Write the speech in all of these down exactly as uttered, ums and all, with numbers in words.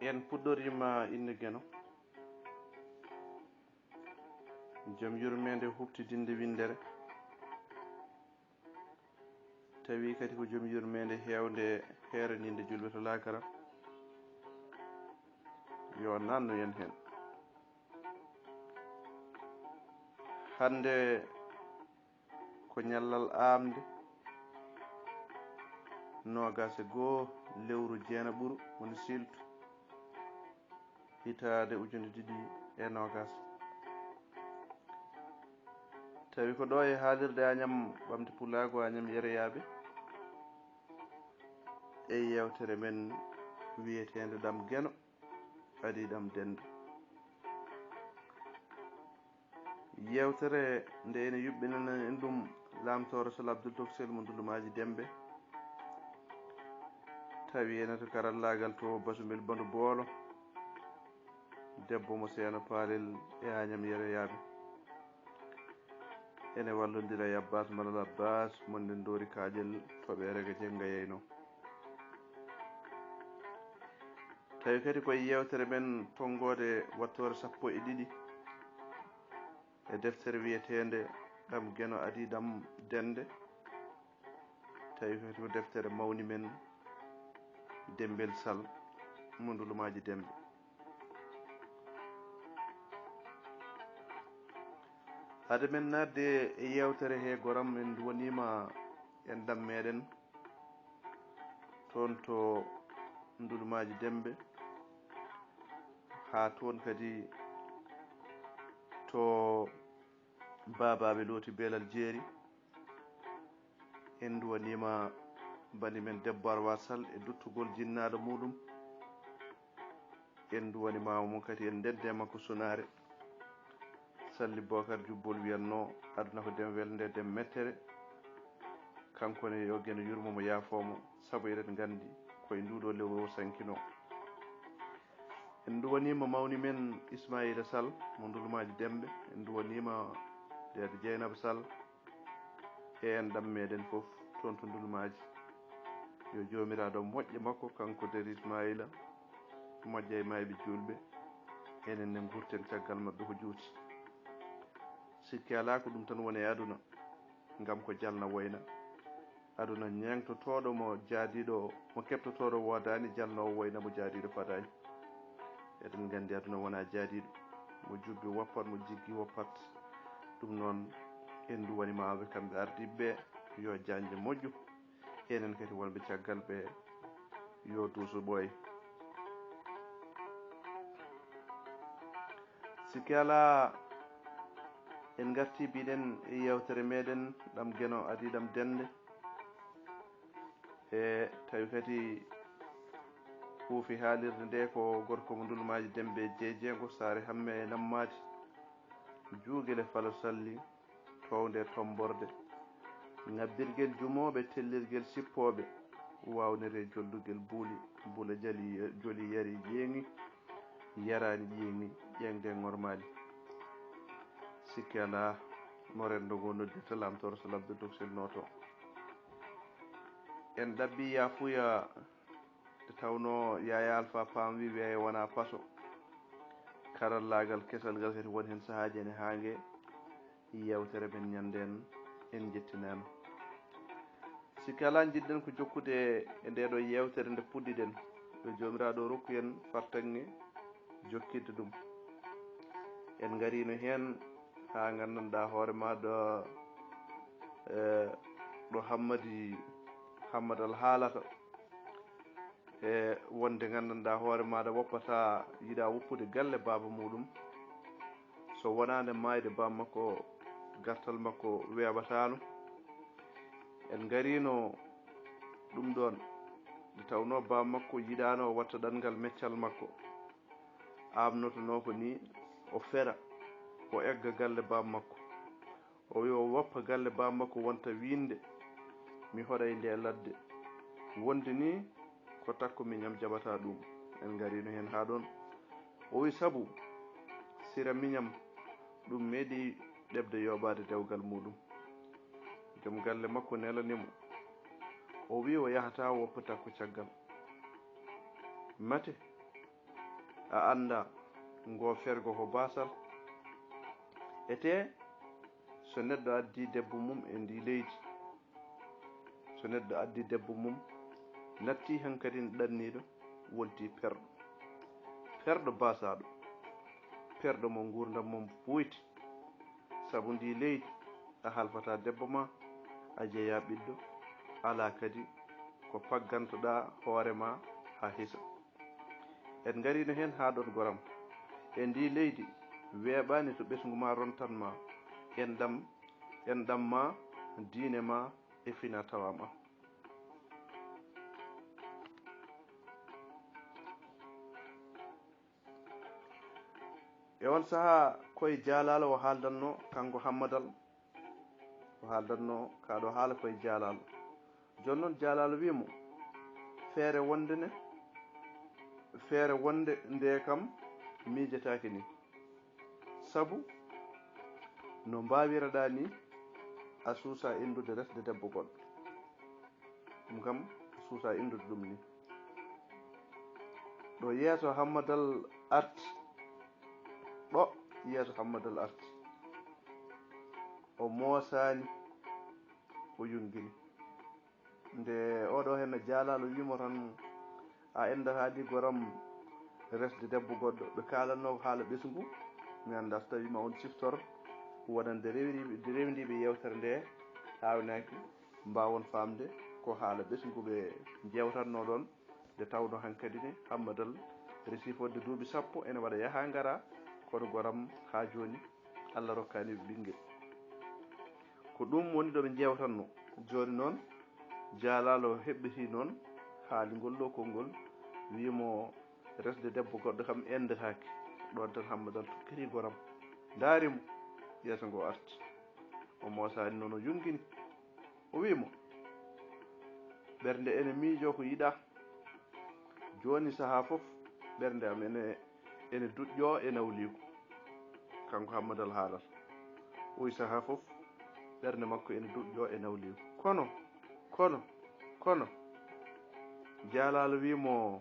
En puɗɗoriima innde Geno, jom yurmeende huɓtidinde winndere, tawi kadi ko jom yurmeende heewnde heeraninde julɓe to laakara. Yo nannu en heen. Hannde ko ñallal aamde noogaas e goo lewru jeenaɓuru woni siltu hitaande ujunere ɗiɗi e noogaas. Tawi ko ɗo e haalirde Añam Ɓamde Pulaagu, Añam Yereyaaɓe, e yeewtere men wiyeteende Ɗam Geno, Adii Ɗam Dennde. Yeewtere nde ene yuɓɓinana en ɗum Laamtooro Sal Abdul Toksel mo Ndulumaaji Demmbe. Tawi ene to karallaagal to Basumel Bandu Boolo, debbo mo Seeno Paalel e Añam Yereyaaɓe. Ene wallondira e Abbaas Malal Abbaas mo Ndenndoori Kaaƴel to Ɓeerega Jennga Yeyno. Tawi kadi ko e yeewtere men tonngoode wattoore sappo e ɗiɗi e deftere wiyeteende Ɗam Geno Adii Ɗam Dennde. Tawi kadi ko deftere mawni men Demmbel Sal mo Ndulumaaji Demmbe. Hade men naatde e yeewtere he goram, en nduwaniima en ɗam meɗen toon to Ndulumaaji Demmbe, haa toon kadi to Baabaaɓe Looti Beelal Jeeri. En nduwaniima bani men debbo Arwa Sal e duttugol jinnaaɗo muuɗum. En nduwaniima mo kadi, en ndendee makko sunaare. Salli Bookar Jubbol wiyatnoo, aduna ko dem welnde, dem mettere. Kanko ne, yo Geno yurmo mo, yaafoo mo, sabu eɗen nganndi ko e nduu ɗoo lewru o sankinoo. En nduwaniima mawni men Ismaayila Sal mo Ndulumaaji Demmbe. En nduwaniima Deede Jeynaba Sal e en ɗam meɗen fof toon to Ndulumaaji. Yo Joomiraaɗo moƴƴe makko, kanko Deede Ismaayila, moƴƴa e maayɓe juulɓe, enen ne nguurten caggal maɓɓe ko juuti. Sikke alaa ko ɗum tan woni e aduna, ngam ko jalna woyna. Aduna ñeeŋtotooɗo mo jaadiiɗo, mo keɓtotooɗo woodaani, jalnoowo woyna mo jaadiiɗo fadaani. Eɗen nganndi aduna wonaa jaadiiɗo, mo jubbi woppat, mo jiggi woppat. Ɗum noon, en nduwaniima ɓe kamɓe ardiiɓe ɓe, yo jañde moƴƴu. Enen kadi wonɓe caggal ɓe, yo duuso ɓooy. Sikke alaa, en ngartii, mbiɗen, e yeewtere meɗen Ɗam Geno Adii Ɗam Dennde. E tawi kadi huufi haalirde nde ko gorko mo Ndulumaaji Demmbe, Jeejeengo Saare Hamme e Nammaadi, Juugel e Falo Salli, toownde e tommborde, ŋabbirgel jumooɓe, tellirgel sippooɓe, waawnere jollugel buuli, bula jali, joli yari ƴeeŋi, yaraani ƴeeŋi, ƴeeŋde ŋormaali. Sikke alaa, no renndo ngoo noddirta, Laamtooro Sal Abdul Toksel nooto. En ɗaɓɓii yaafuya, nde tawnoo Yaaya Alfa Paam wi weeyo wonaa paso. Karallaagal kesal ngal kadi won heen sahaaji ene haange yeewtere men ñande en, en njettinaama. Sikke alaa, njiɗ-ɗen ko jokkude e ndee ɗoo yeewtere nde puɗɗi-ɗen. Yo Joomiraaɗo rokku en fartaŋŋe jokkitde ɗum. En ngariino heen haa nganndanɗaa hoore maaɗa, e, ɗo Hammadi, Hammadi Al haalata. E wonde nganndanɗaa hoore maaɗa woppataa, yiɗaa woppude galle baaba muuɗum. So wonaande maayde baaba makko, gartal makko weeɓataano. En ngariino ɗum ɗoon, nde tawnoo baaba makko yiɗaano o watta ɗanngal meccal makko. Aamnotonoo ko nii, o fera, o egga galle baaba makko. O wi o woppa galle baaba makko wonta wiinde, mi hoɗay ndee ladde. Wonde nii ko takko miñam jaɓata ɗum. En ngariino heen haa ɗoon. O wi sabu sira miñam ɗum meeɗi ɗeɓde yooɓaade dewgal muuɗum. Joom galle makko nelani mo. O wi o yahataa, o woppa takko caggal. Mate, a annda ngo fergo ko basal. Ete, so neɗɗo addi debbo mum e ndi leydi, so neɗɗo addi debbo mum, natti hankadi ɗanniiɗo, wonti perɗo. Perɗo basaɗo, perɗo mo nguurndam mum ɓoyti. Sabu ndi leydi, a halfata debbo ma, a jeya ɓiɗɗo, alaa kadi ko paggantoɗa hoore ma haa hisa. En ngariino heen haa ɗoon goram. E ndi leydi, weeɓaani to ɓesngu ma rontan ma, enɗam, enɗam ma, diine ma, e fina tawa ma. E on sahaa, koye Jaalaalo o haaldanno, kanko Hammadal, o haaldanno kaa ɗo haala koye Jaalaalo. Jooni noon, Jaalaalo wii mo, feere wonde ne, feere wonde nde kam miijetaake ni. Sabu no mbaawiraɗaa ni, a suusa inndude resde debbo goɗɗo. Ɗum kam, a suusa inndude ɗum ni. Ɗo yeeso Hammadal arti, ɗo yeeso Hammadal arti, o moosaani, o yungini. Nde oɗo heen Jaalaalo wiimo tan, a enndata di goram resde debbo goɗɗo. Ɓe kaalanno ko haala ɓesngu, mi anndaa so tawii ma on ciftor wonande rewndiiɓe, rewndiiɓe yeewtere nde, haawnaaki, mbaawon faamde ko haala ɓesngu ɓe njeewtatno ɗoon, nde tawno hankadi ne Hammadal resi fodde duuɓi sappo ene waɗa yaha ngara, kono goram haa jooni Allah rokkaani ɓe ɓinngel. Ko ɗum woni ɗo ɓe njeewtatno. Jooni noon, Jaalaalo heɓɓitii noon haalingol ɗo konngol, wii mo resde debbo goɗɗo kam enndetaake. Ɗoon tan Hammadal tokkirii goram, ndaari mo, yeeso ngo arti. O moosaani noon, o yungini. O wii mo, ɓernde ene miijoo ko yiɗaa. Jooni sahaa fof, ɓernde am ene, ene duƴƴoo e nawliigu. Kanko Hammadal haalata. Oyi sahaa fof, ɓernde makko ene duƴƴoo e nawliigu. Kono, kono, kono, Jaalaalo wii mo,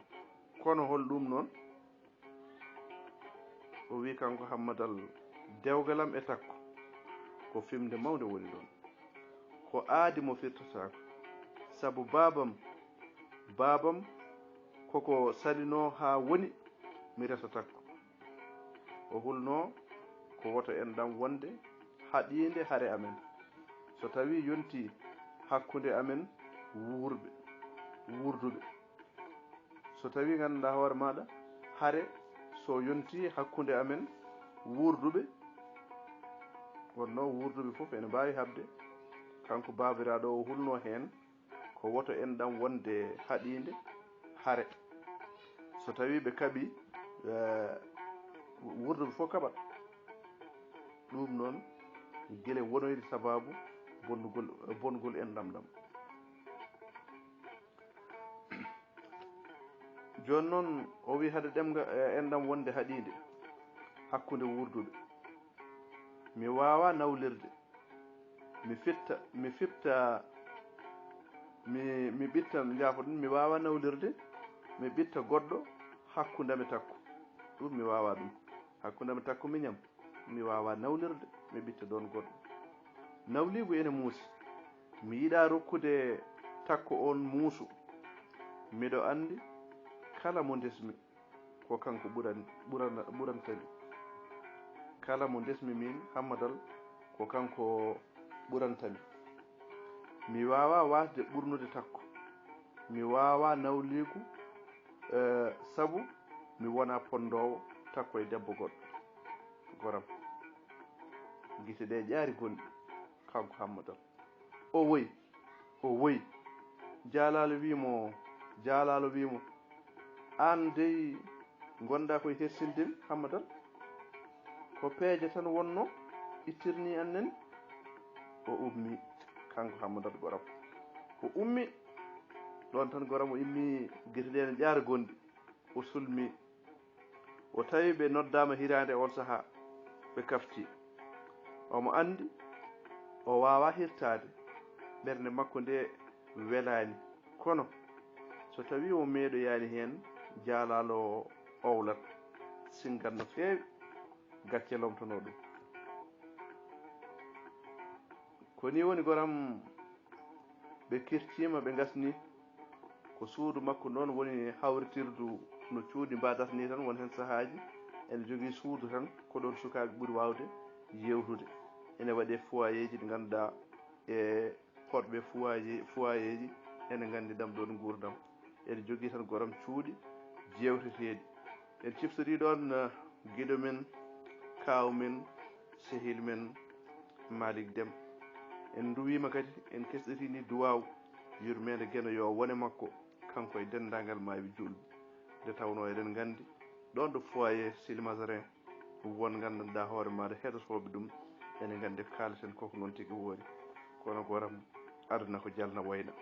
kono hol ɗum noon? O wii kanko Hammadal, dewgal am e takko, ko fimde mawnde woni ɗoon. Ko aadi mo firtataako. Sabu baabam, baabam koko salinoo haa woni mi resa takko. O hulnoo ko woto enɗam wonde haɗiinde hare amen. So tawii yontii hakkunde amen wuurɓe, wuurduɓe. So tawii nganndanɗaa hoore maaɗa, hare so yontii hakkunde amen wuurduɓe, wonnoo wuurduɓe fof ene mbaawi haɓde, kanko baabiraaɗo o hulnoo heen, ko woto enɗam wonde haɗiinde hare. So tawii ɓe kaɓii, eh, wuurduɓe fof kaɓat. Ɗum noon, gila wonoyde sabaabu bonnugol, bongol enɗam ɗam. Jooni noon, o wii hade ɗemnga, eh, enɗam wonde haɗiinde hakkunde wuurduɓe. Mi waawaa nawlirde. Mi fitta, mi fitta, mi, mi ɓitta, njaafoɗon, mi waawaa nawlirde, mi ɓitta goɗɗo hakkunde am e takko. Ɗum mi waawaa ɗum. Hakkunde am e takko miñam, mi waawaa nawlirde, mi ɓitta ɗoon goɗɗo. Nawliigu ene muusi. Mi yiɗaa rokkude takko oon muusu. Miɗo anndi kala mo ndesmi, ko kanko ɓuran-, ɓuran-, ɓurantami. Kala mo ndesmi miin, Hammadal, ko kanko ɓurantami. Mi waawaa waasde ɓurnude takko. Mi waawaa nawliigu, eh, sabu mi wonaa ponndoowo takko e debbo goɗɗo. Goram. Gite ɗe ƴaari gonɗi, kanko Hammadal. O woyi, o woyi. Jaalaalo wii mo, Jaalaalo wii mo, aan dey ngonɗaa koye hersinde mi, Hammadal. Ko peeje tan wonnoo ittirnii en nani. O ummii, kanko Hammadal goram. O ummii, ɗoon tan goram o immii, gite ɗe ene ƴaara gonɗi. O sulmii. O tawi ɓe noddaama hiraande oon sahaa, ɓe kaftii. Omo anndi o waawaa hirtaade, ɓernde makko nde welaani. Kono so tawii o meeɗoyaani heen, Jaalaalo owlat. singan no feewi, gacce lomtono ɗum. Ko ni woni goram, ɓe kirtiima, ɓe ngasni. Ko suudu makko noon woni hawritirdu no cuuɗi mbaadata ni tan, won heen sahaaji ene jogii suudu tan, ko ɗoon sukaaɓe ɓuri waawde yeewtude. Ene waɗee foyeeji ɗi ngannduɗaa e hoɗɓe foyer, foyeeji, ene nganndi ɗam ɗoon nguurndam. Eɗen jogii tan goram cuuɗi jeewteteeɗi. En ciftorii ɗoon, eh, giɗo men, kaaw men, sehil men, Malik Dem. En nduwiima kadi, en kesɗitii ni duwaaw, yurmeende Geno yo wone makko, kanko e denndaangal maayɓe juulɓe. Nde tawnoo eɗen nganndi, ɗoon ɗo foyer Sili Mazarin, won nganndanɗaa hoore maaɗa heɗotooɓe ɗum, ene nganndi ko kaaleten koko noon tigi woori. Kono goram aduna ko jalna wayna.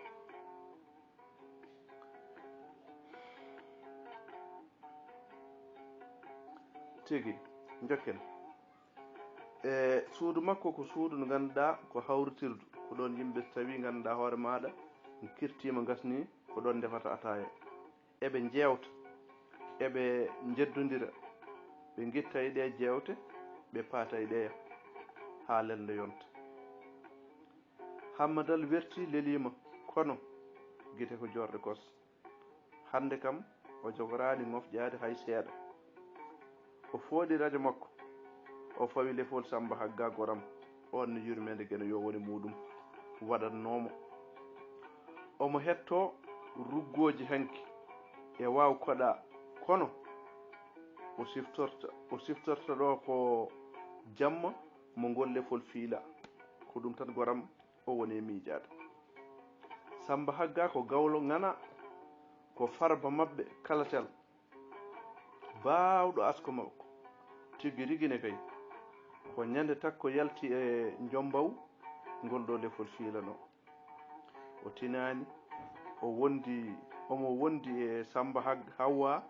Tigi, njokken. E suudu makko ko suudu ndu ngannduɗaa ko hawritirdu. Ko ɗoon yimɓe so tawii ngannduɗaa hoore maaɗa, kirtiima ngasni, ko ɗoon ndefata ataaya. Eɓe njeewta, eɓe njeddondira, ɓe ngitta e ɗee jeewte, ɓe paata e ɗeya, haa lelnde yonta. Hammadal werti leliima, kono gite ko joorɗe kos. Hannde kam, o jogoraani ŋofƴaade hay seeɗa. O fooɗi rajo makko, o fawi lefol Sammba Hagga goram, oon ne yurmeende Geno yo wone muuɗum waɗatnoo mo. Omo hettoo ruggooji hanki e waaw koɗa, kono o siftorta, o siftorta ɗo ko jamma mo ngol lefol fiila. Ko ɗum tan goram o woni e miijaade. Sammba Hagga ko gawlo ŋana, ko farba maɓɓe kalatel, baawɗo asko makko. Tigi rigi ne kay, ko ñande takko yalti e Njombaw, ngol ɗo lefol fiilanoo. O tinaani, o wondi, omo wondi e Sammba Hag-, Hawwa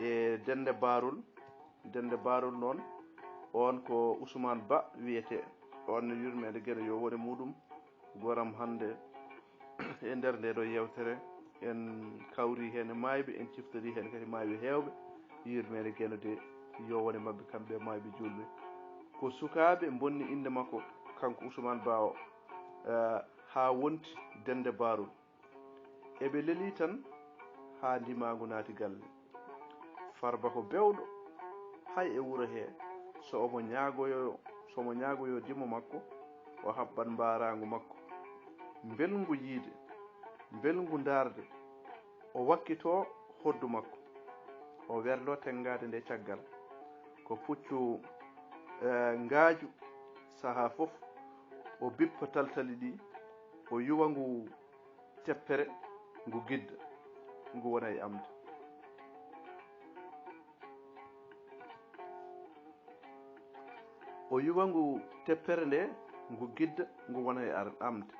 e Dennde Baarol. Dennde Baarol noon, oon ko Usmaan Ba wiyetee. Oon ne yurmeende Geno yo wone muuɗum. Goram hannde e nder ndee ɗoo yeewtere, en kawrii heen e maayɓe, en ciftorii heen kadi maayɓe heewɓe. Yurmeende Geno de yo wone maɓɓe kamɓe e maayɓe juulɓe. Ko sukaaɓe mbonni innde makko, kanko Usmaan Ba o, eh, haa wonti Dennde Baarol. Eɓe lelii tan haa ndimaagu naati galle. Farba ko bewɗo, hay e wuro hee, so omo ñaagoyoo, so omo ñaagoyoo dimo makko, o haɓɓat mbaaraangu makko. Mbelngu yiyde, mbelngu ndaarde, o wakkitoo hoddu makko. O werloo tenngaade nde caggal. Ko puccu, eh, ngaaju, sahaa fof o bippa taltali ɗi, o yuwa ngu teppere, ngu gidda, ngu wona e amde. O yuwa ngu teppere nde, ngu gidda, ngu wona e ar-, amde.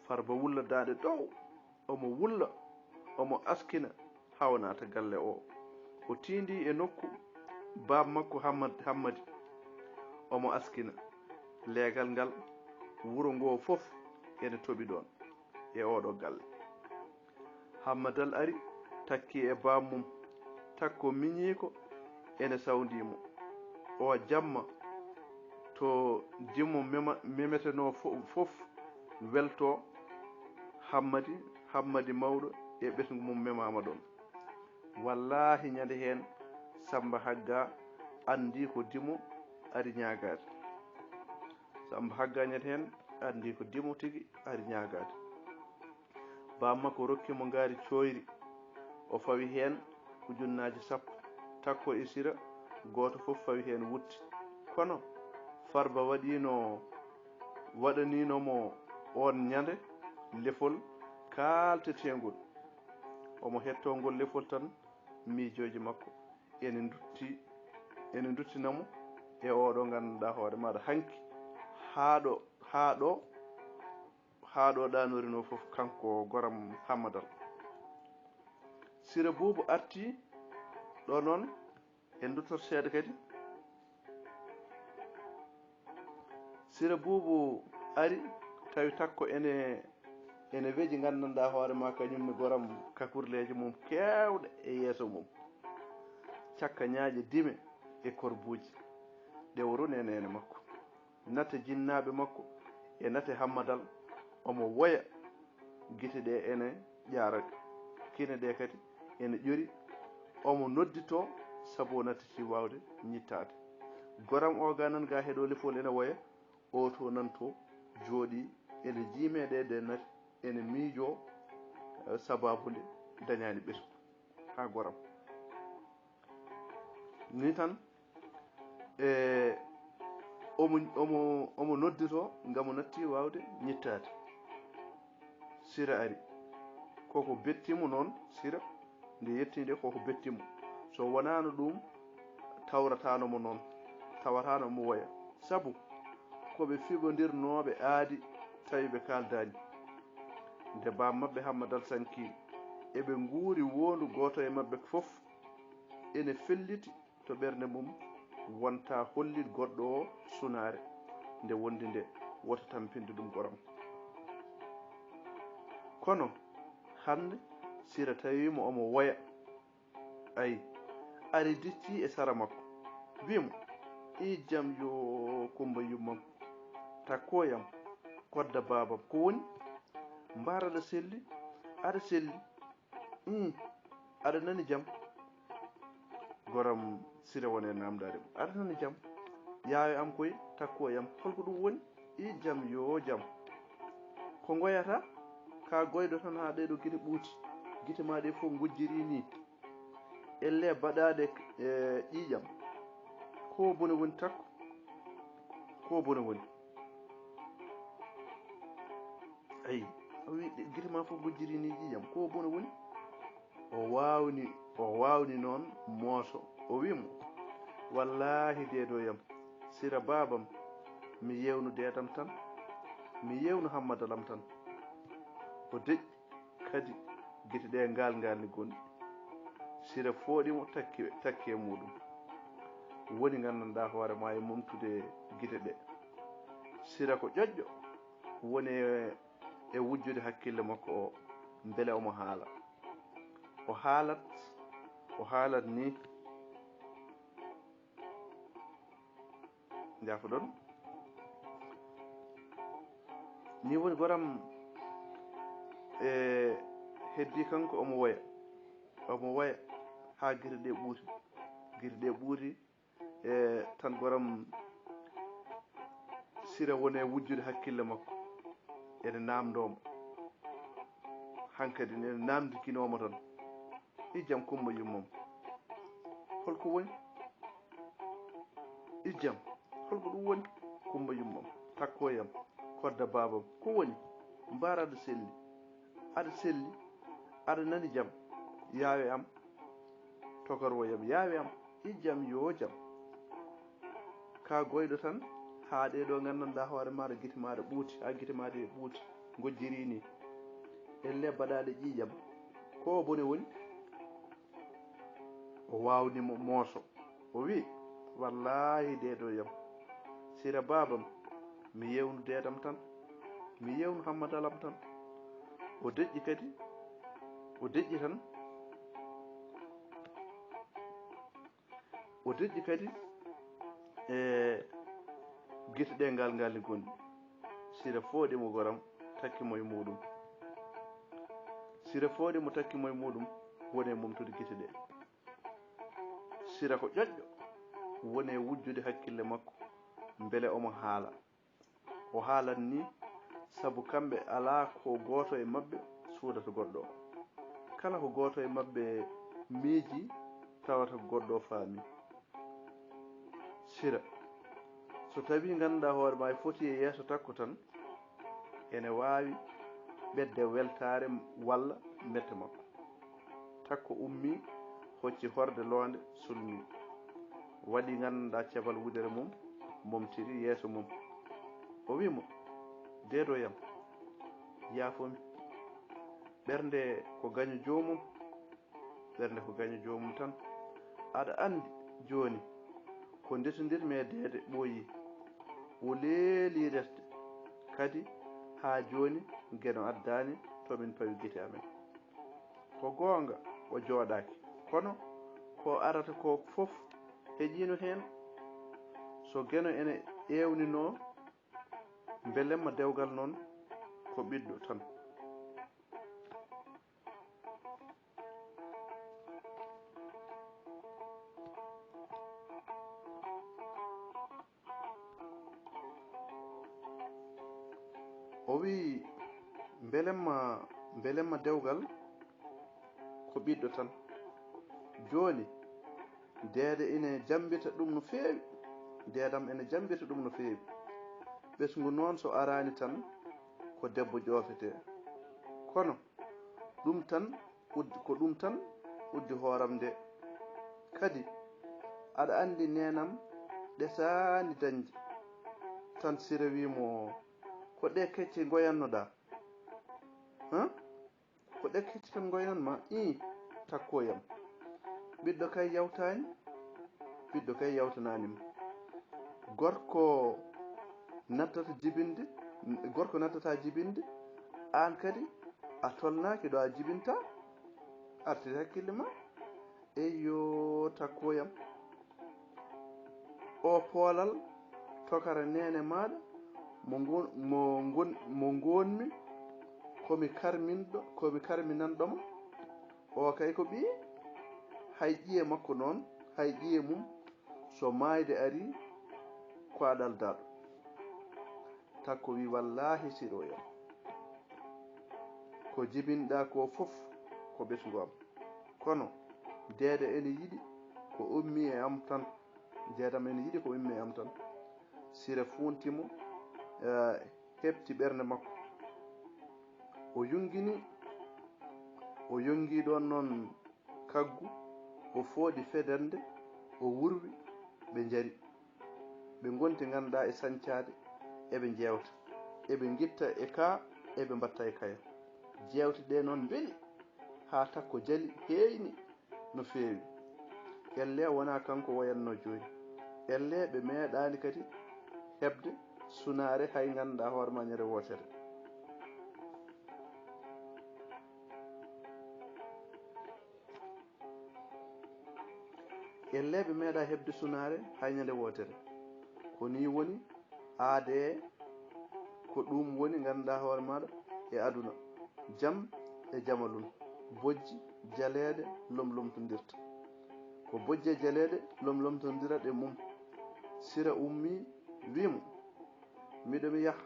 Farba wulla daaɗe dow, omo wulla, omo askina, haa o naata galle o. O tiindii e nokku baab makko Hammad-, Hammadi. Omo askina. Leegal ngal, wuro ngoo fof ene toɓi ɗoon, e ooɗoo galle. Hammadal ari, takki e baam mum. Takko miñiiko ene sawndii mo. O jamma to dimo mema-, memetenoo fo-, fof weltoo. Hammadi, Hammadi mawɗo e ɓesngu mum memaama ɗoon. Wallaahi, ñande heen, Sammba Hagga anndii ko dimo ari ñaagaade. Sammba Hagga ñande heen anndii ko dimo tigi ari ñaagaade. Baam makko rokki mo ngaari cooyri. O fawi heen ujunnaaji sappo. Takko e Sira, gooto fof fawi heen wutti. Kono Farba waɗiino, waɗaniino mo oon ñande lefol kaalteteengol. Omo hettoo ngol lefol tan, miijooji makko ene ndutti, ene nduttina mo e oɗo ngannduɗaa hoore maaɗa hanki, haa ɗo, haa ɗo, haa ɗo ɗaanorinoo fof, kanko goram Hammadal. Sira Buubu arti ɗo noon, en nduttoto seeɗa kadi. Sira Buubu ari, tawi Takko ene, ene weji, nganndanɗaa hoore maa, kañum ne goram, kakurleeje mum keewɗe e yeeso mum. Cakka ñaaƴe dime, e korbuuji. Ɗe o roni e neene makko. Nate jinnaaɓe makko e nate Hammadal, omo woya. Gite ɗe ene ƴaara, kine ɗe kadi ene ƴori. Omo nodditoo sabu o nattitii waawde ñittaade. Goram o ga nan ga heɗo lefol ene woya, o to nan to jooɗi ene jiime ɗe ɗe nate, ene miijoo, eh, sabaabu nde dañaani ɓesngu haa goram. Ni tan, e, omo, omo, omo nodditoo ngam o natti waawde ñittaade. Sira ari. Koko betti mo noon, Sira, nde yetti nde koko betti mo. So wonaano ɗum, tawrataano mo noon, tawataano mo woya. Sabu ko ɓe fiɓondirnooɓe aadi, tawi ɓe kaaldaani. Nde baam maɓɓe Hammadal sanki, eɓe nguuri woondu gooto e maɓɓe fof ene felliti to ɓernde mum, wonta hollit goɗɗo o sunaare nde wondi nde, wota tampinde ɗum goram. Kono hannde Sira tawi mo omo woya, ayi, ari dicci e sara makko, wi mo, "I jam yo Kumba yummam, takko yam, kodda baabam, ko woni? Mbaar aɗa selli, aɗa selli, ii, aɗa nani jam?" Goram Sira woni e namdaade mo, "Aɗa nani jam? Yaawe am koy, takko yam, holko ɗum woni? I jam yo jam. Ko ngoyata? Ka goyɗo tan haa ɗee ɗo gite ɓuuti, gite ma ɗe fof ngujjiri ni. Elle baɗaade, e, ƴiiƴam. Ko bone woni takko? Ko bone woni?" Ayi, o wi, "Ɗe gite ma fof ngujjiri ni ƴiiƴam. Ko bone woni?" O waawni, o waawni noon mooso. O wi mo, "Wallaahi deedo yam, Sira baabam, mi yewnu deedam tan, mi yewnu Hammadalam tan." O deƴƴi kadi gite ɗe ngal ngal ni gonɗi. Sira fooɗi mo takki, takki e muɗum. Woni nganndanɗaa hoore ma e momtude gite ɗe. Sira ko ƴoƴƴo, woni e, e wujjude hakkille makko o, mbele omo haala. O haalat, o haalat ni. Njaafoɗon. Ni woni goram, e, heddi kanko omo woya. Omo woya haa gite ɗe ɓuuti. Gite ɗe ɓuuti, e, tan goram Sira woni e wujjude hakkille makko. Ene naamndoo mo. Hankadi ene naamndikino mo tan. "I jam Kumba yummam. Holko woni? I jam. Holko ɗum woni? Kumba yummam. Takko yam. Kodda baabam. Ko woni? Mbaar aɗa selli. Aɗa selli. Aɗa nani jam? Yaawe am. Tokarwo yam. Yaawe am. I jam yo jam. Ka goyɗo tan, haa ɗee ɗo nganndanɗaa hoore maaɗa, gite maaɗa ɓuuti, haa gite maaɗa ɓuuti, ngojjiri ni. Elle baɗaaɗe ƴiiƴam. Ko bone woni?" O waawni mo mooso. O wi, "Wallaahi deedo yam, Sira baabam, mi yewnu deedam tan, mi yewnu Hammadalam tan." O deƴƴi kadi, o deƴƴi tan. O deƴƴi kadi e gite ɗe ngal ngal ni gonɗi. Sira fooɗi mo goram, takki mo e muɗum. Sira fooɗi mo, takki mo e muɗum, woni e momtude gite ɗe. Sira ko ƴoƴƴo, woni e wujjude hakkille makko, mbele omo haala. O haalat ni, sabu kamɓe alaa ko gooto e maɓɓe suudata goɗɗo o. Kala ko gooto e maɓɓe miiji, tawata ko goɗɗo o faami. Sira, so tawii ngannduɗaa hoore maa e foti e yeeso takko tan, ene waawi ɓetde weltaare walla mette makko. Takko ummii, hocci horde loonde, sulmii. Waɗi ngannduɗaa cebal wudere mum, momtiri yeeso mum. O wii mo, "Deedo yam, yaafo mi. Ɓernde ko gaño joomum, ɓernde ko gaño joomum tan. Aɗa anndi jooni ko ndetundirmi e deede ɓooyii. O leelii resde, kadi haa jooni Geno addaani to min pawi gite amen." Ko goonga, o jooɗaaki, kono ko arata ko fof Heƴiino heen, so Geno ene eewninoo, mbelemma dewgal noon ko ɓiɗɗo tan. O wiyi, mbelemma, mbelemma dewgal ko ɓiɗɗo tan. Jooni, deede ene jammbita ɗum no feewi, deedam ene jammbita ɗum no feewi. Ɓesngu noon so araani tan, ko debbo ƴoofetee. Kono, ɗum tan uddi, ko ɗum tan uddi hooram nde. Kadi, aɗa anndi neenam ɗesaani dañde. Tan Sira wii mo, ko ɗe kecce ngoyannoɗaa? Hã? Ko ɗe kecce tan ngoyanma? Ii, takkooyam. Ɓiɗɗo kay yawtaani, ɓiɗɗo kay yawtanaani ma. Gorko nattata jibinde, gorko nattata jibinde, aan kadi a tolnaaki ɗo a jibinta, artir hakkille ma. Eyyo, takkooyam. O poolal tokara neene maaɗa mo ngon-, mo ngon-, mo ngonmi, ko mi karminɗo, ko mi karminanɗo ma. O kay ko ɓiye, hay ƴiye makko noon, hay ƴiye mum, so maayde arii, ko a ɗaldaaɗo. Takko wii, wallaahi siroyam, ko jibinɗaa ko fof ko ɓesngu am. Kono deede ene yiɗi ko ummi e am tan. Deedam ene yiɗi ko ummi e am tan. Sira fuunti mo, eh, heɓti ɓernde makko. O yungini, o yongi ɗoon noon kaggu, o fooɗi fedannde, o wurwi, ɓe njari. Ɓe ngonti, ngannduɗaa, e sañcaade, eɓe njeewta, eɓe ngitta e kaa, eɓe mbatta e kaya. Jeewte ɗe noon mbeli haa takko jali, heeyni no feewi. Ellee wonaa kanko woyatnoo jooni. Ellee ɓe meeɗaani kadi heɓde sunaare hay, ngannduɗaa hoore maa, ñande wootere. Ellee ɓe meeɗaa heɓde sunaare hay ñande wootere. Ko nii woni aadee, ko ɗum woni, ngannduɗaa hoore maaɗa, e aduna, jam e jamalun, bojji jaleeɗe lomlomtondirta. Ko bojji e jaleeɗe lomlomtondirat e mum. Sira ummii, wii mo, miɗo mi yaha,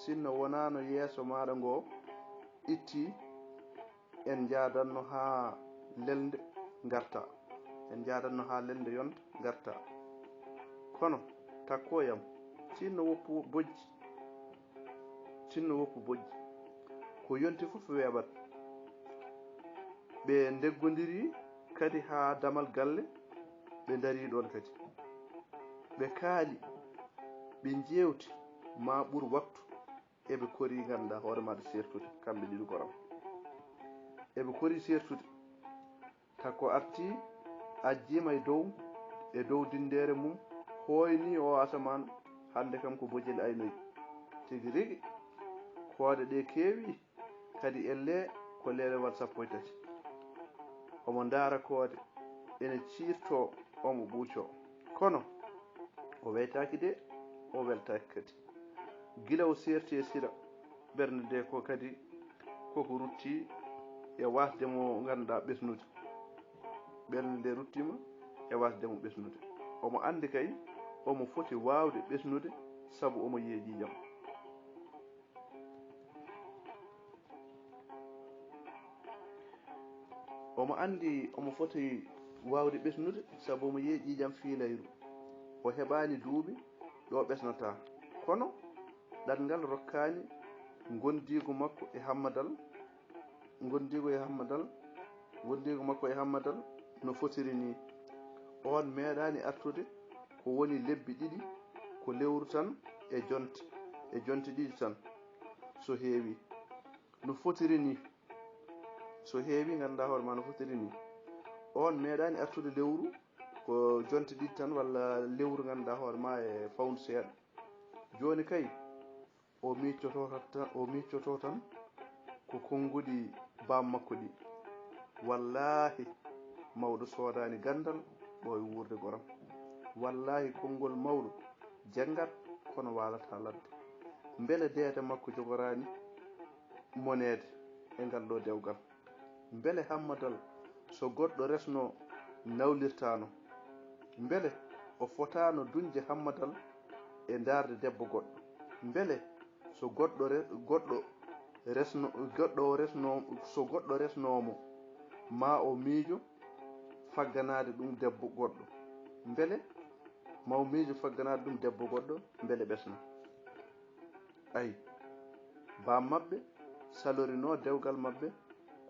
sinno wonaano yeeso maaɗa ngo itti, en njaadanno haa lelnde ngarta. En njaadanno haa lelnde yonta ngarta. Kono, takkooyam, tinno woppu bojji. Tinno woppu bojji. Ko yonti fof weeɓat. Ɓe ndeggondirii kadi haa damal galle, ɓe ndarii ɗoon kadi. Ɓe kaali, ɓe njeewti, maa ɓur waktu. Eɓe korii, ngannduɗaa hoore maaɗa, seertude, kamɓe ɗiɗo goram. Eɓe korii seertude. Takko artii, ajjiima e dow, e dow dinndere mum, hooynii o asamaan, hannde kam ko bojel aynoyi. Tigi rigi, koode ɗe keewii, kadi ellee ko leelewal sappo e tati. Omo ndaara koode, ene ciirtoo, omo ɓuucoo. Kono, o weytaaki de, o weltaaki kadi. Gila o seerti e Sira, ɓernde nde ko kadi koko rutti e waasde mo, ngannduɗaa, ɓesnude. Ɓernde nde ruttiima e waasde mo ɓesnude. Omo anndi kay, omo foti waawde ɓesnude, sabu omo yiya ƴiiƴam. Omo anndi omo foti waawde ɓesnude, sabu omo yiya ƴiiƴam fiilayru. O heɓaani duuɓi ɗo ɓesnata. Kono ɗanngal rokkaani ngondiigu makko e Hammadal, ngondiigu e Hammadal, ngondiigu makko e Hammadal no fotiri ni. Oon meeɗaani artude ko woni lebbi ɗiɗi, ko lewru tan e jonte, e jonte ɗiɗi tan, so heewi. No fotiri ni, so heewi, ngannduɗaa hoore maa no fotiri ni. Oon meeɗaani artude lewru, ko jonte ɗiɗi tan, walla lewru, ngannduɗaa hoore maa e fawdu seeɗa. Jooni kay, o miiccotoo tan, o miiccotoo tan ko konnguɗi baam makko ɗi. Wallaahi, mawɗo soodaani ganndal, ɓooy wuurde goram. Wallaahi konngol mawɗo janngat kono waalata ladde. Mbele deede makko jogoraani moneede e ngal ɗo dewgal? Mbele Hammadal so goɗɗo resno nawlirtaano? Mbele o fotaano duñde Hammadal e ndaarde debbo goɗɗo? Mbele so goɗɗo re-, goɗɗo resno, goɗɗo o resno, so goɗɗo resnoomo, ma o miijo fagganaade ɗum debbo goɗɗo? Mbele ma o miijo fagganaade ɗum debbo goɗɗo, mbele ɓesna? Ay, baam maɓɓe salorino dewgal maɓɓe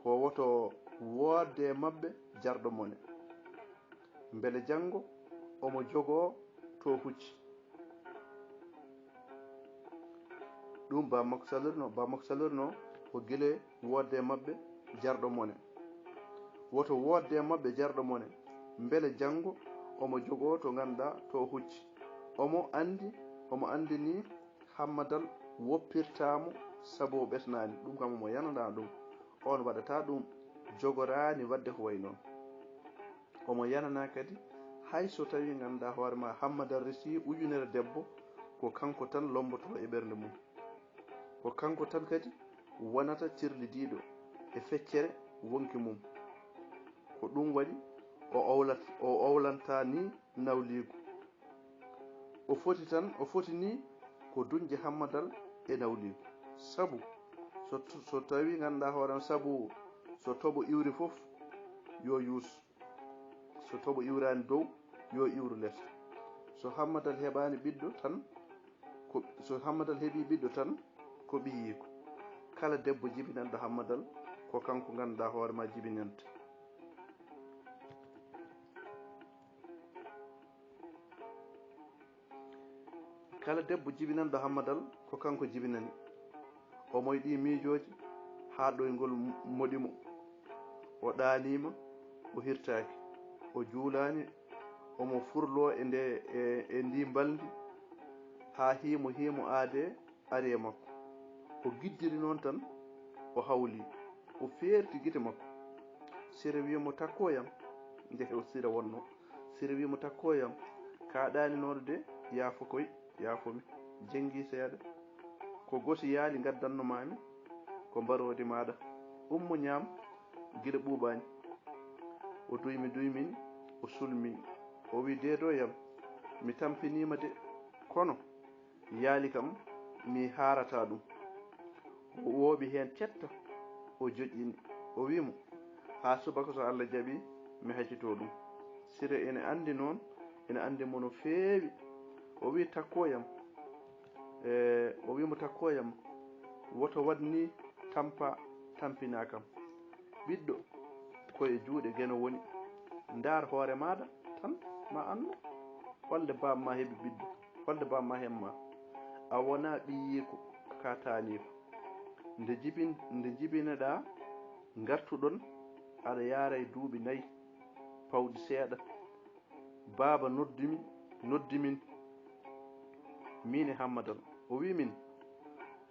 ko woto woodde maɓɓe jarɗo mone. Mbele janngo omo jogoo to hucci. Ɗum baam makko salorino, baam makko salorino ko gila woodde maɓɓe jarɗo mone. Woto woodde maɓɓe jarɗo mone. Mbele janngo omo jogoo to ngannduɗaa to hucci. Omo anndi, omo anndini Hammadal woppirtaa mo sabu o ɓesnaani. Ɗum kam omo yananaa ɗum. On waɗataa ɗum, jogoraani waɗde ko wayi noon. Omo yananaa kadi, hay so tawii ngannduɗaa hoore ma Hammadal resii ujunere debbo, ko kanko tan lommbotoo e ɓernde mum. Ko kanko tan kadi wonata cirlidiiɗo e feccere wonki mum. Ko ɗum waɗi o owlat-, o owlantaa ni nawliigu. O foti tan, o foti ni ko duñde Hammadal e nawliigu. Sabu so, so tawii ngannduɗaa hoore ma, sabu so toɓo iwri fof yo yuus. So toɓo iwraani dow, yo iwru les. So Hammadal heɓaani ɓiɗɗo tan, ko, so Hammadal heɓii ɓiɗɗo tan, ko ɓiyiiko. Kala debbo jibinanɗo Hammadal, ko kanko ngannduɗaa hoore ma jibinanta. Kala debbo jibinanɗo Hammadal, ko kanko jibinani. O moyɗii miijooji haa ɗoyngol moɗi mo. O ɗaaniima, o hirtaaki. O juulaani, omo furloo e nde, e, e ndii mbalndi, haa hiimo, hiimo aadee ari e makko. O giddiri noon tan, o hawlii, o feerti gite makko. Sira wii mo, "Takkoo yam." Nde o Sira wonnoo. Sira wii mo, "Takkoo yam, kaa ɗaaninooɗo de, yaafo koy, yaafo mi. Jenngi seeɗa. Ko gosi yaali ngaddanno maa mi, ko mbaroodi maaɗa. Ummo ñaam gila ɓuuɓaani." O duymi duymini, o sulmini. O wii, "Deedoo yam, mi tampiniima de, kono yaali kam mi haarataa ɗum." O wooɓi heen cetta, o joƴƴini. O wii mo, "Haa subaka so Alla jaɓii, mi hacitoo ɗum." Sira ene anndi noon, ene anndi mo no feewi. O wii, "Takkoo yam." E, o wii mo, "Takkoo yam, woto waɗ ni tampa, tampinaa kam. Ɓiɗɗo ko e juuɗe Geno woni. Ndaar hoore maaɗa tan, ma anndu holde baam ma heɓi ɓiɗɗo, holde baam ma heɓ ma. A wonaa ɓiyiiko ka taaniiko. Nde jibin-, nde jibinoɗaa, ngartuɗon, aɗa yaara e duuɓi nayi, pawɗi seeɗa. Baaba noddi min, noddi min, min e Hammadal. O wii min,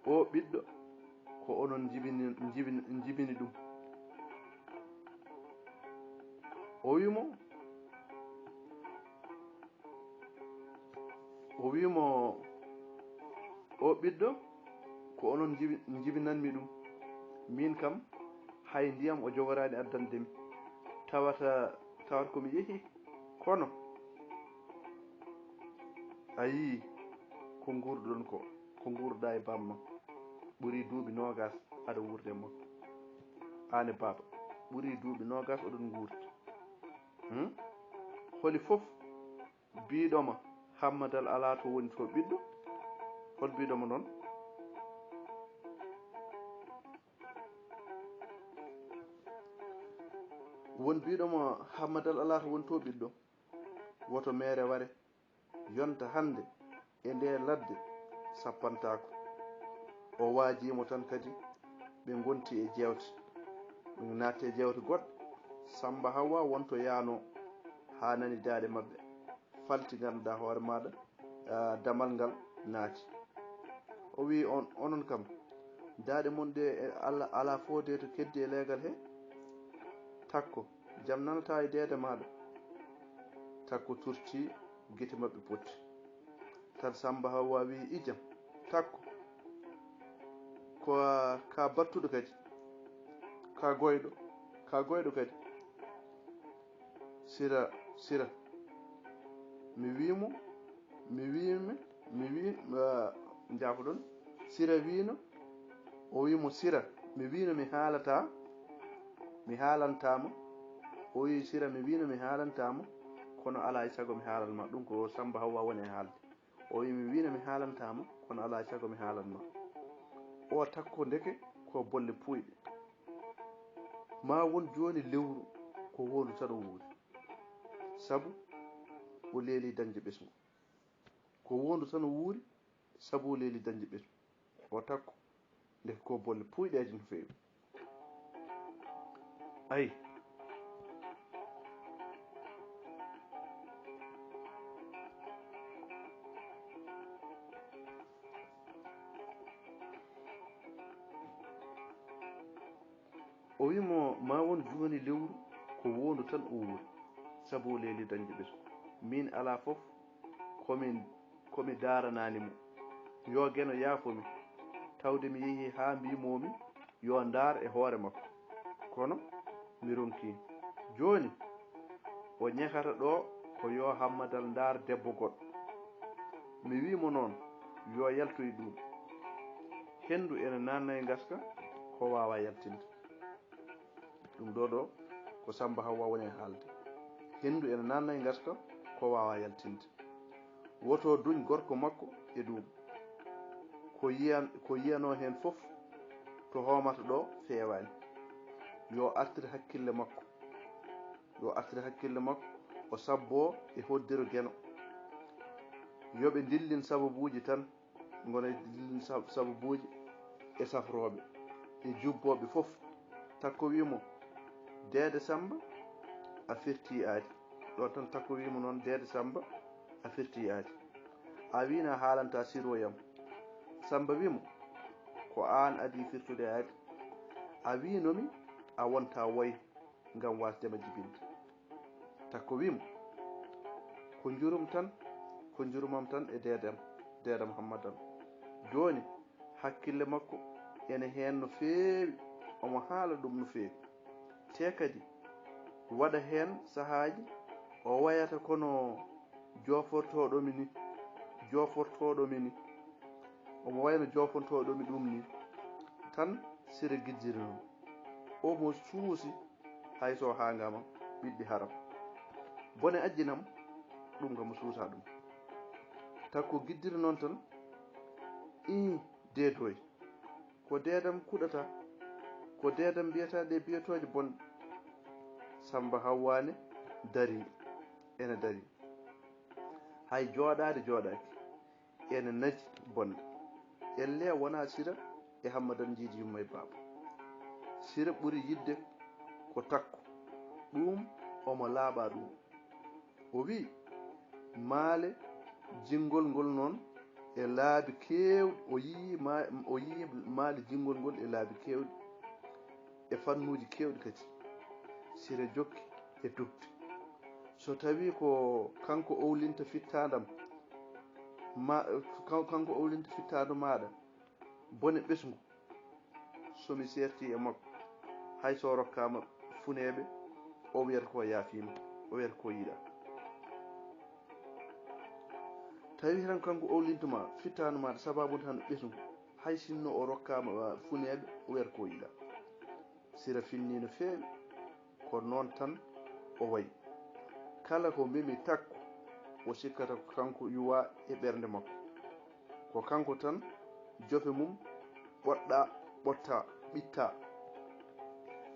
'Oo ɓiɗɗo ko onon njibini, njibini, njibini ɗum.'" O wii mo, o wii mo, "Oo ɓiɗɗo ko onon njibi-, njibinanmi ɗum. Min kam hay ndiyam o jogoraani addande mi. Tawata, tawata ko mi yehi, kono a yii ko nguurduɗon ko, ko nguurduɗaa e baaba ma. Ɓurii duuɓi noogaas aɗa wuurde e makko. Aan e baaba, ɓurii duuɓi noogaas oɗon nguurdi. Hmm? Holi fof biiɗo ma Hammadal alaa to woni to ɓiɗɗo? Hol biiɗo ma noon? Won biiɗo ma Hammadal alaa to woni to ɓiɗɗo? Woto meere ware, yonta hannde e nde ladde sappantaako. O waajii mo tan kadi, ɓe ngonti e jeewte. Ɓe naatti e jeewte goɗɗe. Sammba Hawwa won to yaanoo haa nani daaɗe maɓɓe. Falti ngannduɗaa hoore maaɗa, ah, damal ngal naati. O wii, "On, onon kam, daaɗe mon ɗe e Alla alaa fof de to keddi e leegal he? Takko, jam nanataa e deede maaɗa?" Takko turtii, gite maɓɓe potti. Tan Samba Hawwa wi: "Ijam, Takko, ko a, ka battuɗo kadi, ka goyɗo, ka goyɗo kadi." Sira, Sira, mi wi mo, mi wi mi, mi wi, ah, jaafoɗon. Sira wino, o wi mo: "Sira, mi wino mi haalata, mi haalantama." O wi: "Sira, mi wino mi haalantama, kono alaa e sago mi haalan ma." Ɗum ko Samba Hawwa woni e haalde. O wi: "Mi wino mi haalantama, kono alaa e sago mi haalan ma." O Takko ndeke ko bolle puuyɗe. Ma won jooni lewru ko wondu tan o wuuri. Sabu o leeli dañde ɓesngu. Ko wondu tan o wuuri, sabu o leeli dañde ɓesngu. O Takko, ndeke ko bolle puuyɗeeje no feewi. Ayi. O wi mo: "Ma won jooni lewru ko wondu tan o wuuri, sabu o leeli dañde ɓesngu. Min alaa fof ko min, ko mi daaranaani mo. Yo Geno yaafo mi, tawde mi yehi haa mbiimoomi yo ndaar e hoore makko. Kono mi ronki. Jooni o ñekata ɗo ko yo Hammadal ndaar debbo goɗɗo. Mi wi mo noon yo yaltoy ɗum. Henndu ene naatna e ngaska ko waawa yaltinde." Ɗum ɗo ɗo ko Samba Hawwa woni e haalde. Henndu ene naatna e ngaska ko waawa yaltinde. Woto duñ gorko makko e ɗum. Ko yiyan-, ko yiyanoo heen fof to hoomata ɗo feewaani. Yo artir hakkille makko. Yo artir hakkille makko, o sabboo e hoddiro Geno. Yo ɓe ndillin sababuuji tan, ngona e ndillin sab-, sababuuji e safrooɓe e jubbooɓe fof. Takko wi mo: "Deede Samba, a firti aadi." Ɗo tan Takko wi mo noon: "Deede Samba, a firti aadi. A wino a haalanta sirooyam." Samba wi mo: "Ko aan adii firtude aadi. A wino mi a wonta woy ngam waasde ma jibinde." Takko wi mo: "Ko njurum tan, ko njurumam tan e deedam, deedam Hammadal." Jooni hakkille makko ene heen no feewi, omo haala ɗum no feewi. Te kadi waɗa heen sahaaji o wayata kono joofortooɗo mi ni, joofortooɗo mi ni. Omo wayno joofortooɗo mi ɗum ni. Tan Sira Giddiri noon. Omo suusi hay so haa ngama ɓiɗɗi haram. Bone ajjinam, ɗum kam o suusa ɗum. Takko Giddiri noon tan, ii, deedooy. Ko deedam kuɗata, ko deedam mbiyata ɗe biyetooje bonɗe. Samba Hawwaane darii, ene darii. Hay jooɗaade jooɗaaki, ene naji bonɗe. Ellee wonaa Sira e Hammadan njiidi yumma e baaba. Sira ɓuri yiɗde ko Takko, ɗum omo laaɓa ɗum. O wiyi, maale jinngol ngol noon e laabi keewɗi, o yiyi ma-, o yiyi maale jinngol ngol e laabi keewɗi, e fannuuji keewɗi kadi. Sira jokki e dogde. So tawii ko kanko owlinta fittaandam, ma, kan-, kanko owlinta fittaandu maaɗa, bone ɓesngu, so mi seertii e makko, hay so rokkaama funeeɓe, o wiyata ko yaafiima, o wiyata ko yiɗaa. Tawi tan kanko owlintuma fittaandu maaɗa, sababu tan ɓesngu, hay sinno o rokkaama funeeɓe, o wiyata ko yiɗaa. Sira finnii no feewi, ko noon tan o wayi. Kala ko memi Takko, o sikkata ko kanko yuwaa e ɓernde makko. Ko kanko tan jofe mum ɓoɗɗaa, ɓotta, ɓitta,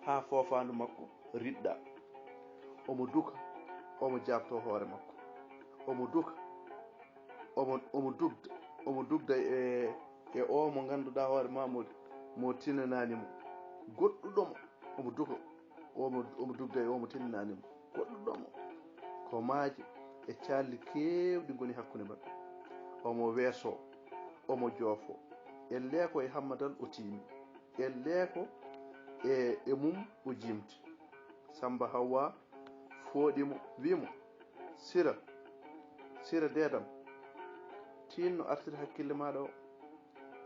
haa foofaandu makko riɗɗa. Omo duka, omo jaabtoo hoore makko. Omo duka, omo, omo dugda, omo dugda e, e o mo ngannduɗaa hoore ma mo, mo tinanaani mo. Goɗɗuɗo mo, omo duka, omo, omo dugda e o mo tinanaani mo. Goɗɗuɗo mo, ko maaje e caalli keewɗi ngoni hakkunde maɓɓe. Omo weesoo, omo joofoo. Ellee ko e Hammadal o tiimi. Ellee ko e, e mum o jimti. Samba Hawwa fooɗi mo, wi mo, Sira, Sira deedam, tiinno artir hakkille maaɗa o,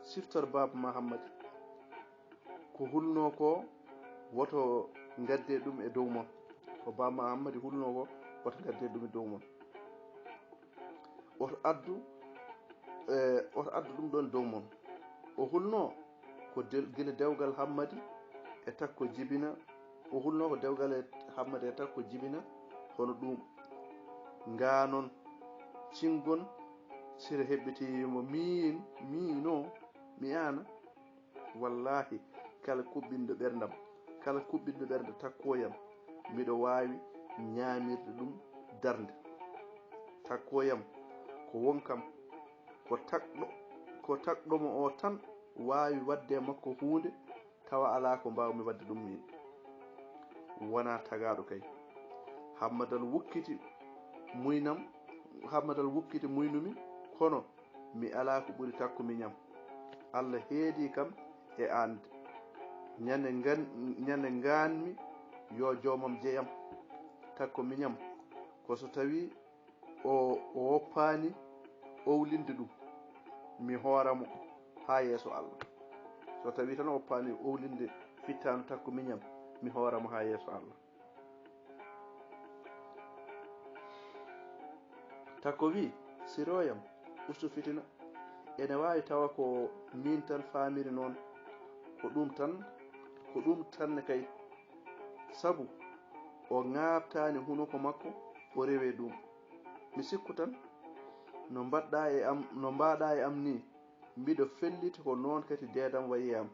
siftor baaba ma Hammadi. Ko hulnoo ko, woto ngaddee ɗum e dow mon. Ko baaba ma Hammadi hulnoo ko, woto ngaddee ɗum e dow mon. Woto addu, e, woto addu ɗum ɗoon dow mon. O hulnoo ko del-, gila dewgal Hammadi e takko jibina. O hulnoo ko dewgal e Hammadi e takko jibina, hono ɗum. Ngaa noon, cingon, sira heɓɓitii mo miin, miino, mi aana. Wallaahi, kala kuɓɓinɗo ɓerndam, kala kuɓɓinɗo ɓernde takkooyam, miɗo waawi ñaamirde ɗum darnde. Takkooyam ko won kam, ko takɗo, ko takɗo mo o tan waawi waɗde e makko huunde, tawa alaa ko mbaawmi waɗde ɗum miin. Wonaa tagaaɗo kay. Hammadal wukkiti muynam, Hammadal wukkiti muynumi, kono mi alaa ko ɓuri takko miñam. Allah heedi kam e aande. Ñande ngan-, ñande ngaanmi yo joomam jeyam. Takko miñam, ko so tawi o, o woppaani owlinde ɗum, mi hoora mo haa yeeso Allah. So tawi tan o woppaani owlinde fittaandu takko miñam, mi hoora mo haa yeeso Allah. Takko wi, "Sirooyam, ustu fitina. Ene waawi tawa ko miin tan faamiri noon. Ko ɗum tan, ko ɗum tan ne kay. Sabu o ŋaaɓtaani hunuko makko, o rewe ɗum. Mi sikku tan, no mbaɗɗaa e am, no mbaɗaa e am nii, mbiɗo felliti ko noon kadi deedam wayi e am.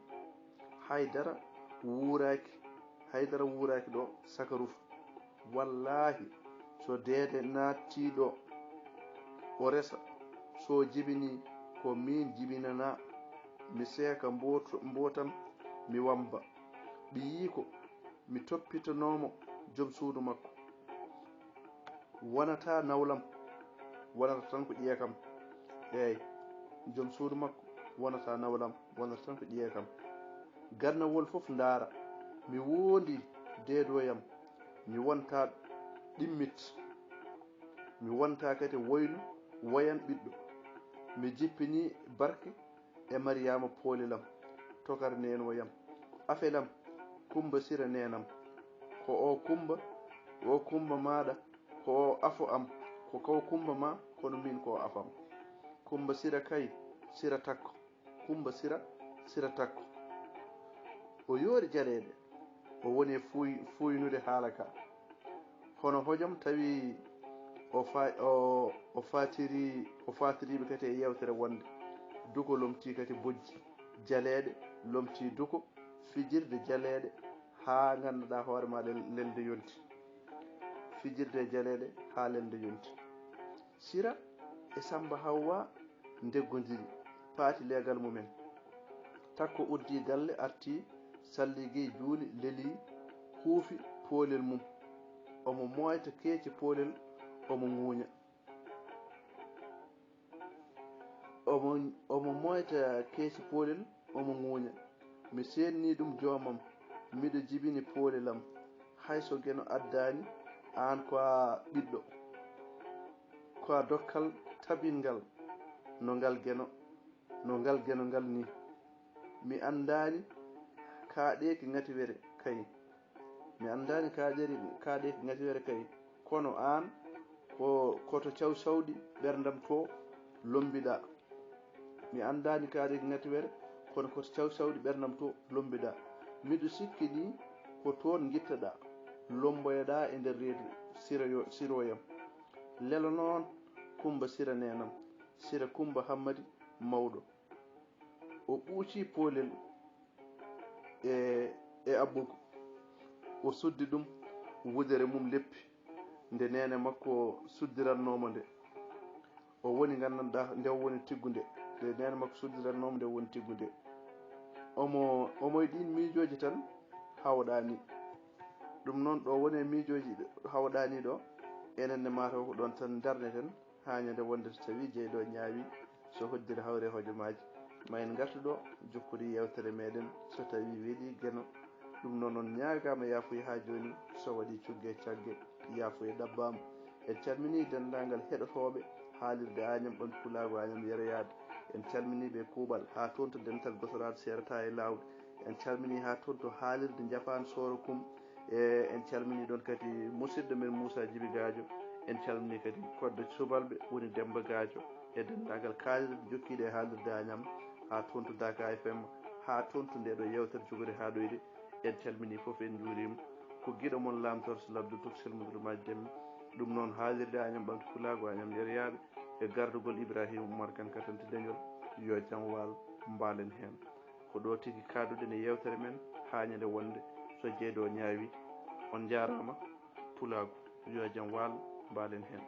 Hay dara wuuraaki, hay dara wuuraaki ɗo, saka ruf. Wallaahi, so deede naattii ɗo, o resa, so jibinii, ko miin jibinanaa, mi seeka mbooto-, mbootam, mi wamba. Ɓiyiiko, mi toppitanoo mo joom suudu makko. Wonata nawlam, wonata tan ko ƴeekam." Eey, joom suudu makko wonata nawlam, wonata tan ko ƴeekam. Gannawol fof ndaara, mi wondi deedoyam, mi wonta ɗimmit, mi wonta kadi woynu woyan ɓiɗɗo. Mi jippini barke e Mariyaama poolel am, tokar neenoyam, afel am, Kummba Sira neenam. Ko o Kummba, o Kummba maaɗa, ko o afo am, ko kaw Kummba ma, kono miin ko o afo am. Kummba Sira kay, Sira takko, Kummba Sira, Sira takko. O yoori jaleeɗe, o woni e fuuy-, fuuynude haala ka. Hono hojom tawi o fa-, o, o faatiri, o faatiriiɓe kadi e yeewtere wonde. Duko lomtii kadi bojji jaleeɗe, lomtii duko fijirde jaleeɗe haa ngannduɗaa hoore ma lel-, lelde yonti. Fijirde jaleeɗe haa lelde yonti. Sira e Samba Hawwa ndeggondiri, paati leegal mumen. Takko uddi galle, arti, salligi, juuli, leli, huufi poolel mum. Omo moyta keeci poolel, omo ŋuuña. Omo, omo moyta keeci poolel, omo ŋuuña. Mi seenni ɗum joomam, miɗo jibini poolel am. Hay so geno addaani, aan ko a ɓiɗɗo. Ko a dokkal tabingal no ngal geno, no ngal geno ngal nii. Mi anndaani kaaɗeeki ŋatiwere kay. Mi anndaani kaaɗeeri-, kaaɗeeki ŋatiwere kay. Kono aan ko, ko to caw sawɗi ɓerndam to lombiɗaa. Mi anndaani kaaɗeeki ŋatiwere, kono ko to caw sawɗi ɓerndam to lombiɗaa. Miɗo sikki nii ko toon ngittaɗaa, lomboyoɗaa e nder reedu Sira yo-, Sirooyam. Lelo noon Kummba Sira neenam, Sira Kummba Hammadi mawɗo. O ɓuuci poolel e, e aɓɓugo. O suddi ɗum wudere mum leppi nde neene makko suddirannoo mo nde. O woni nganndanɗaa nde o woni tiggude. Nde neene makko suddirannoo mo nde o woni tiggude. Omo, omo e ɗiin miijooji tan hawɗaani. Ɗum noon ɗo woni e miijooji hawɗaani ɗo, enen ne mataw ko ɗoon tan ndarneten. Haa ñande wonde so tawii jeyɗo ñaawi, so hoddiri hawre hojomaaji, ma en ngartu ɗo, jokkude yeewtere meɗen, so tawii weeli geno. Ɗum noon, on ñaagaama yaafuya haa jooni, so waɗii cugge e cagge, yaafuya ɗabbaama. En calminii denndaangal heɗotooɓe haalirde Añam Ɓamtu Pulaagu Añam Yeroyaaɓe. En calminii ɓe kuuɓal haa toon to dental Gosoraaɗo seerata e laawol. En calminii haa toon to haalirde Njapaan Sooro Kum. E en calminii ɗoon kadi musidɗo men Muusa Jibi Gaajo. En calminii kadi Koddo Subalɓe woni Demmba Gaajo e denndaangal kaalirɗe jokkiiɗe e haalirde Añam haa toon to Daka F M, haa toon to ndeeɗo yeewtere jogori haa ɗoyde. En calminii fof, en njuuriima. Ko giɗo mon Laamtoor so labdude to selmuduru majji demmi. Ɗum noon haalirde Añam Ɓamtu Pulaagu Añam Yeroyaaɓe e gardugol Ibrahima Umar Kan Katante Leñol, yo jam waal, mbaalen heen. Ko ɗo tigi kaaduɗen e yeewtere men haa ñande wonde so jeyɗo ñaawi. On njaaraama, Pulaagu, yo jam waal, mbaalen heen.